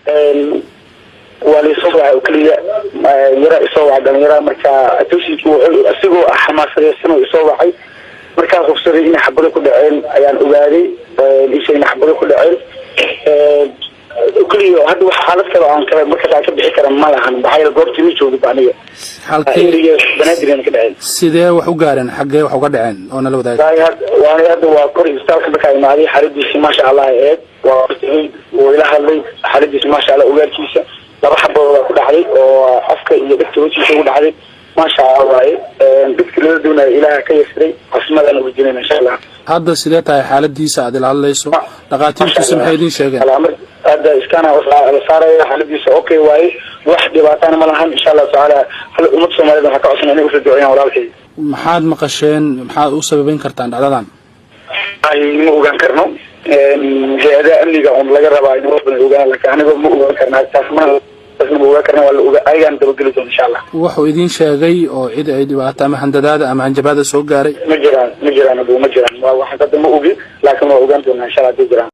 Waa laisoo wacay oo keliya, yara isoo wacay dhalinyara. Marka attentionki wuxuu asigoo xamaasadeysan oo isoo wacay. Markaan hubsaday inay xabado ku dhaceen ayaan ogaaday, isha inay xabado ku dhaceen keliya. Hadda wax xaalad kale aan kale markaas aan ka bixi kara ma lahan, maxaa yeele goobtii ma joogin ba aniga. Halkee? Area Banaadir ka dhaceen. Sidee wax u gaareen? Xaggee wax uga dhaceen oo nala wadaag? Waani hadda waa kor isbitaalka markaa imaaday, xaaladiisi maasha Allah eed waa wuu ila hadlay. Xaaladiisi maasha Allah, ogaarkiisa laba xabadood baa ku dhacday oo afka iyo dhegta hoostiisa ugu dhacday. Maasha Allah waaye, dadki lala doonayo Ilaaha ka yasiray, caafimaadaan uga jirayna insha Allah. Hadda sidee tahay xaaladiisa aad ila hadlayso? Dhakhaatiirtiisa maxay idin sheegeen? Hadda scan la saaraya, xaaladiisa okay waaye, wax dhibaatana ma lahan insha Allahu tacaala. Hal ummad Soomaaliyed waxaa ka codsan inay usoo duceeyaan walaalkay. Maxaad maqasheen? Maxaad u sababeyn kartaan dhacdadan? Ma ogaan karno, hay-adaha amniga un laga rabaa in wax badan ogaan, laakiin aniga ma ogaan karna taas, ma taasna ma ogaan karna. Waa la oga, ayagaan dabageli doona insha Allah. Wuxuu idin sheegay oo cid ay dhibaato ama handadaada ama hanjabaada soo gaaray? Ma jiraan, ma jiraan abu, ma jiraan. Waa waxaan hadda ma ogi, laakiin waa ogaan doonaa insha Allah hadday jiraan.